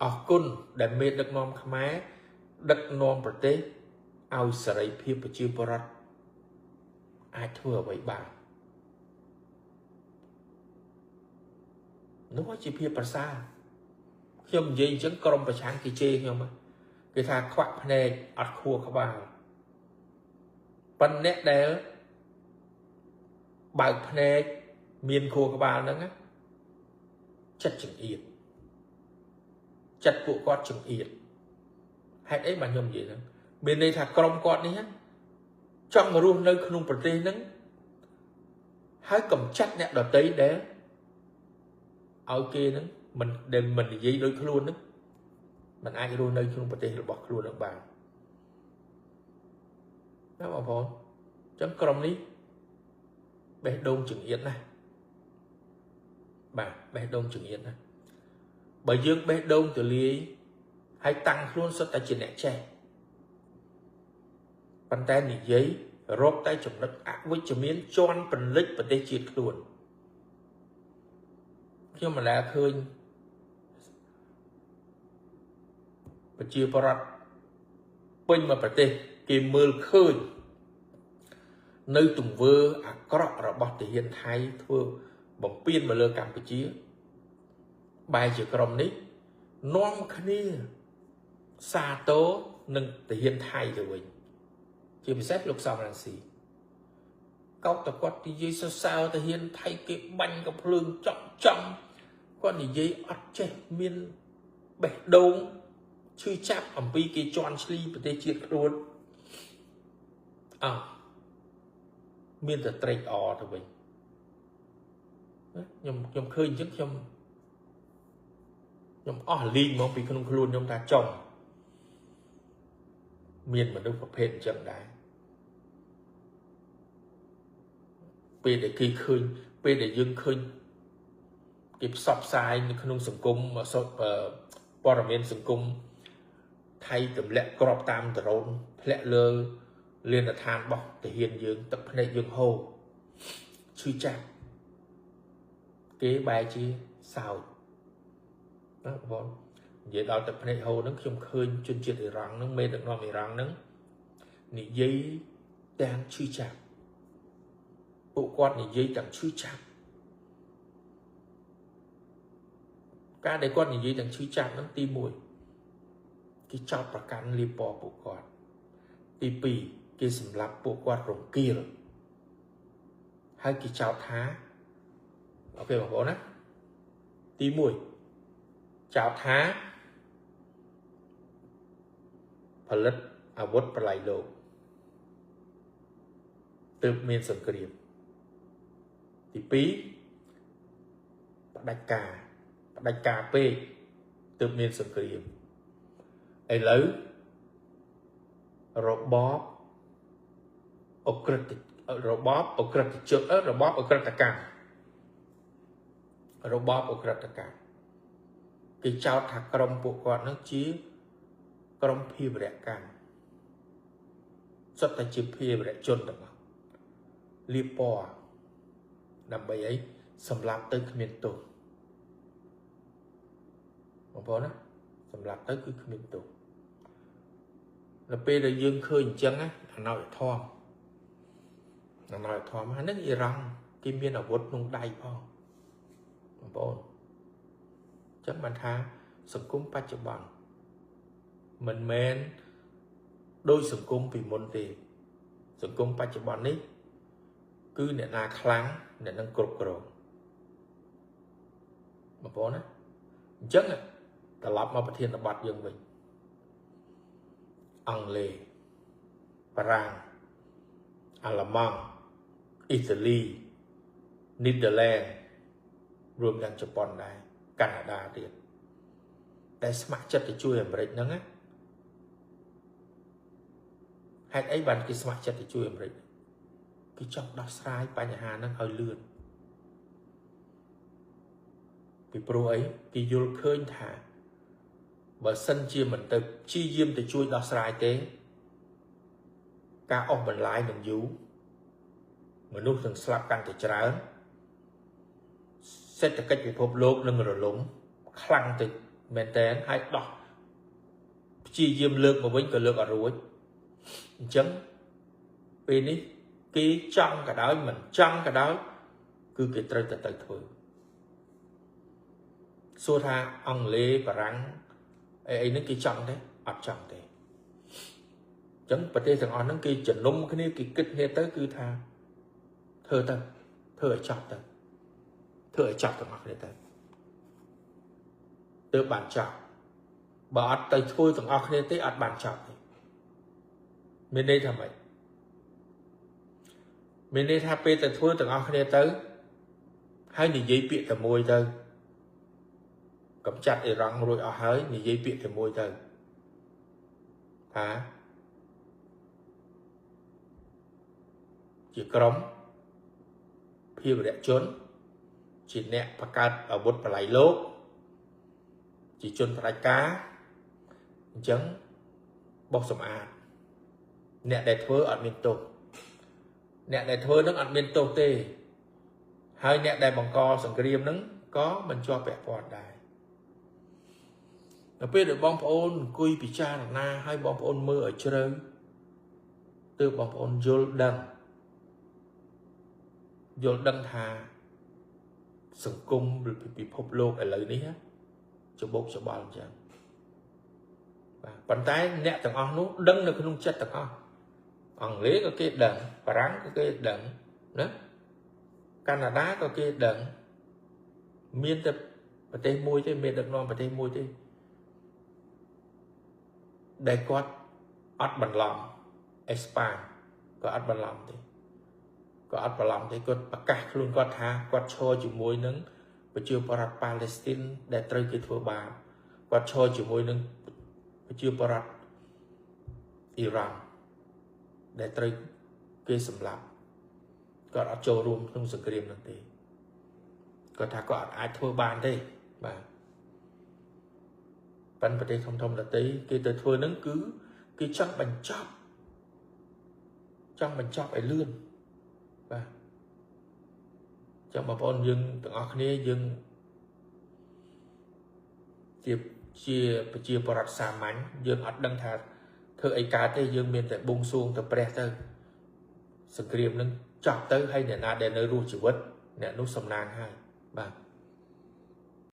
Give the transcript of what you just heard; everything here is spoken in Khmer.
អរគុណដែលមេដឹកនាំខ្មែរដឹកនាំប្រទេសឲ្យសេរីភាពប្រជាពលរដ្ឋអាចធ្វើអ្វីបាននោះជាភាពប្រសើរខ្ញុំនិយាយអញ្ចឹងក្រុមប្រឆាំងគេជេរខ្ញុំគេថាខ្វាក់ភ្នែកអត់ខួរក្បាលប៉ុន្តែអ្នកដែលបើកភ្នែកមានខួរក្បាលហ្នឹងចិត្តចង្អៀតចិត្តពួកគាត់ចង្អៀតហេតុអីបានខ្ញុំនិយាយហ្នឹងមានន័យថាក្រុមគាត់នេះចង់រស់នៅក្នុងប្រទេសហ្នឹងហើយកំចាត់អ្នកដទៃដែលឲ្យគេហ្នឹងមិនដែលមិននិយាយដូចខ្លួនហ្នឹងมันអាចរស់នៅក្នុងប្រទេសរបស់ខ្លួននឹងបានណាបងប្អូនអញ្ចឹងក្រុមនេះបេះដូងចង្អៀតណាស់បាទបេះដូងចង្អៀតណាស់បើយើងបេះដូងទលាយហើយតាំងខ្លួនសុទ្ធតែជាអ្នកចេះប៉ុន្តែនិយាយរកតែចំណុចអវិជ្ជមានជន់ពន្លិចប្រទេសជាតិខ្លួនខ្ញុំមិនដែលឃើញប្រជាពលរដ្ឋពេញមួយប្រទេសគេមើលឃើញនៅទង្វើអាក្រក់របស់ទាហានថៃធ្វើបំពេញមកលើកម្ពុជាបែរជាក្រុមនេះនាំគ្នាសាទរនឹងទាហានថៃទៅវិញជាពិសេសលោកសំរងស៊ីកោតតែគាត់និយាយសរសើរទាហានថៃគេបាញ់កំភ្លើងចក់ចំគាត់និយាយអត់ចេះមានបេះដូងឈឺចាប់អំពីគេជន់ឈ្លីប្រទេសជាតិខ្លួនអោះមានតែត្រេកអរទៅវិញខ្ញុំឃើញអញ្ចឹងខ្ញុំអស់លីងហ្មងពីក្នុងខ្លួនខ្ញុំថាចំមានមនុស្សប្រភេទអញ្ចឹងដែរពេលដែលគេឃើញពេលដែលយើងឃើញគេផ្សព្វផ្សាយនៅក្នុងសង្គមព័ត៌មានសង្គមថៃទម្លាក់ក្របតាមដ្រូនធ្លាក់លើលានដ្ឋានរបស់ទាហានយើងទឹកភ្នែកយើងហូរឈឺចាប់គេបែរជាសោចណាបងប្អូននិយាយដល់ទឹកភ្នែកហូរហ្នឹងខ្ញុំឃើញជនជាតិអ៊ីរ៉ង់ហ្នឹងមេដឹកនាំអ៊ីរ៉ង់ហ្នឹងនិយាយទាំងឈឺចាប់ពួកគាត់និយាយទាំងឈឺចាប់ការដែលគាត់និយាយទាំងឈឺចាប់ហ្នឹងទី1គេចោទប្រកាន់លៀបពណ៌ពួកគាត់ទី2គេសម្លាប់ពួកគាត់រង្គាលហើយគេចោទថាអូខេបងប្អូនណាទី1ចោទថាផលិតអាវុធប្រល័យលោកទើបមានសង្គ្រាមទី2ផ្ដាច់ការពេកទើបមានសង្គ្រាមឥឡូវរបបអក្រិតរបបអក្រិតជនរបបអក្រិតកម្មរបបអក្រិតកម្មគេចោទថាក្រុមពួកគាត់នឹងជាក្រុមភេរវកម្មសុទ្ធតែជាភេរវជនទាំងអស់លៀបពណ៌ដើម្បីអីសម្លាប់ទៅគ្មានទោសបងប្អូនណាសម្លាប់ទៅគឺគ្មានទោសដល់ពេលដែលយើងឃើញអញ្ចឹងណាអាណោចធម៌អាណោចធម៌ហ្នឹងអ៊ីរ៉ង់គេមានអាវុធក្នុងដៃផងបងប្អូនអញ្ចឹងបានថាសង្គមបច្ចុប្បន្នមិនមែនដូចសង្គមពីមុនទេសង្គមបច្ចុប្បន្ននេះគឺអ្នកណាខ្លាំងអ្នកនឹងគ្រប់គ្រងបងប្អូនណាអញ្ចឹងត្រឡប់មកប្រធានបទយើងវិញអង់គ្លេសបារាំងអាល្លឺម៉ង់អ៊ីតាលីនីឌឺឡែនរួមទាំងជប៉ុនដែរកាណាដាទៀតតែស្ម័គ្រចិត្តទៅជួយអាមេរិកហ្នឹងណាហេតុអីបានគេស្ម័គ្រចិត្តទៅជួយអាមេរិកគេចង់ដោះស្រាយបញ្ហាហ្នឹងឲ្យលឿនពីព្រោះអីគេយល់ឃើញថាបើសិនជាមិនទៅព្យាយាមទៅជួយដោះស្រាយទេការអស់បន្លាយនឹងយូរមនុស្សនឹងស្លាប់កាន់តែច្រើនសេដ្ឋកិច្ចពិភពលោកនឹងរលំខ្លាំងទៅ មែនតើហើយដោះព្យាយាមលើកមកវិញក៏លើកអត់រួចអញ្ចឹងពេលនេះគេចង់ក៏ដោយមិនចង់ក៏ដោយគឺគេត្រូវតែទៅធ្វើសួរថាអង់គ្លេសបារាំងអីអីហ្នឹងគេចង់ទេអត់ចង់ទេអញ្ចឹងប្រទេសទាំងអស់ហ្នឹងគេជំនុំគ្នាគេគិតគ្នាទៅគឺថាធ្វើទៅធ្វើឲ្យចប់ទៅធ្វើឲ្យចប់ទាំងអស់គ្នាទៅទើបបានចប់បើអត់ទៅធ្វើទាំងអស់គ្នាទេអត់បានចប់ទេមានន័យថាម៉េចមានន័យថាពេលទៅធ្វើទាំងអស់គ្នាទៅហើយនិយាយពាក្យតែមួយទៅកំចាត់អ៊ីរ៉ង់រួចអស់ហើយនិយាយពាក្យតែមួយទៅថាជាក្រុមភាវរជនជាអ្នកបង្កើតអាវុធបល័យលោកជាជនផ្ដាច់ការអញ្ចឹងបោះសម្អាតអ្នកដែលធ្វើអត់មានទោសអ្នកដែលធ្វើនឹងអត់មានទោសទេហើយអ្នកដែលបង្កសង្គ្រាមនឹងក៏មិនជាប់ពាក់ព័ន្ធដែរដល់ពេលដែលបងប្អូនអង្គុយពិចារណាហើយបងប្អូនមើលឲ្យជ្រៅទើបបងប្អូនយល់ដឹងថាសង្គមឬពិភពលោកឥឡូវនេះច្បោកច្បល់អញ្ចឹងបាទប៉ុន្តែអ្នកទាំងអស់នោះដឹងនៅក្នុងចិត្តទាំងអស់អង់គ្លេសក៏គេដឹងបារាំងក៏គេដឹងណាកាណាដាក៏គេដឹងមានតែប្រទេសមួយទេមានដឹកនាំប្រទេសមួយទេដែលគាត់អត់បន្លំអេស្ប៉ាញក៏អត់បន្លំទេក៏អត់បន្លំទេគាត់ប្រកាសខ្លួនគាត់ថាគាត់ឈរជាមួយនឹងប្រជាពលរដ្ឋប៉ាឡេស្ទីនដែលត្រូវគេធ្វើបាបគាត់ឈរជាមួយនឹងប្រជាពលរដ្ឋអ៊ីរ៉ង់ដែលត្រូវគេសម្លាប់គាត់អត់ចូលរួមក្នុងសង្គ្រាមនោះទេគាត់ថាគាត់អត់អាចធ្វើបានទេបាទប៉ុន្តែប្រទេសធំៗដទៃគេទៅធ្វើនឹងគឺគេចង់បញ្ចប់ឲ្យលឿនបាទចឹងបងប្អូនយើងទាំងអស់គ្នាយើងជាប្រជាពលរដ្ឋសាមញ្ញយើងអត់ដឹងថាធ្វើអីកើតទេយើងមានតែបួងសួងទៅព្រះទៅសង្គ្រាមនឹងចប់ទៅហើយអ្នកណាដែលនៅរស់ជីវិតអ្នកនោះសំណាងហើយបាទ